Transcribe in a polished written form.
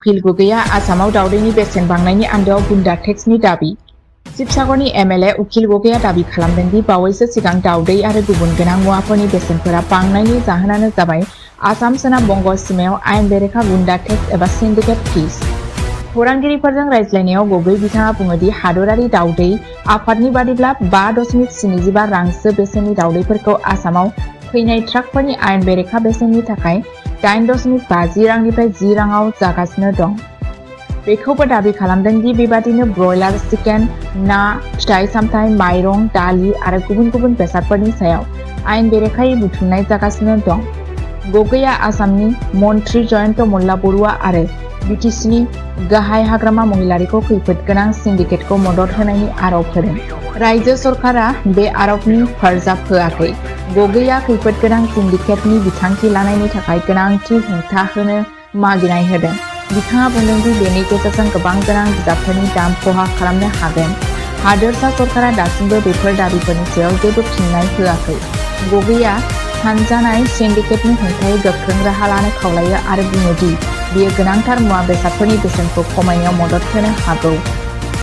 उखिल गुगैया आसामाव दावदैनि बेसेन बांनायनि आन्दोआव गुन्डा टेक्सनि दाबि। शिबसागरनि एमएलए उखिल गुगैया दाबि खालामदों दि बावैसो सिगां दावदै आरो गुबुन गोनां मुवाफोरनि बेसेनफोरा बांनायनि जाहोनानो जाबाय आसाम सोनाब बंग सिमायाव आयेन बेरेखा गुन्डा टेक्स एबा सिन्डिकेट फिस। खौरांगिरिफोरजों रायज्लायनायाव गगৈ बिथाङा बुङो दि हादरारि दावदै आफादनि बादिब्ला 5.75 रांसो बेसेननि दावदैफोरखौ आसामाव फैनाय ट्राकफोरनि आयेन बेरेखा बेसेननि थाखाय 8.50 रांनिफ्राय 10 राङाव जागासिनो दं। बेखौबो दाबि खालामदों दि बेबादिनो ब्रयलार चिकेन, ना, फिथाइ सामथाइ, माइरं, दालि आरो गुबुन गुबुन बेसादफोरनि सायाव आयेन बेरेखायै बुथुमनाय जागासिनो दं। गगैया आसामनि मन्त्रि जयन्त मल्ला बरुवा आरो बिटिसिनि गाहाय हाग्रामा महिलारिखौ खैफोद गोनां सिन्डिकेटखौ मदद होनायनि आरोप होदों। रायजो सरकारा बे आरोपनि फोरजाब होआखै। गगैया खैफोद गोनां सिन्डिकेटनि बिथांखि लानायनि थाखाय गोनांथि हेंथा होनो मागिनाय होदों। बिथाङा बुंदों दि बेनि गेजेरजों गोबां गोनां बिजाबफोरनि दाम खहा खालामनो हागोन। हादोरसा सरकारा दासिमबो बेफोर दाबिफोरनि सायाव जेबो फिननाय होआखै। गगैया सानजानाय सिन्डिकेटनि हेंथायै गोख्रों राहा लानो खावलायो आरो बुङो दि बेयो गोनांथार मुवा बेसादफोरनि बेसेनखौ खमायनायाव मदद होनो हागौ।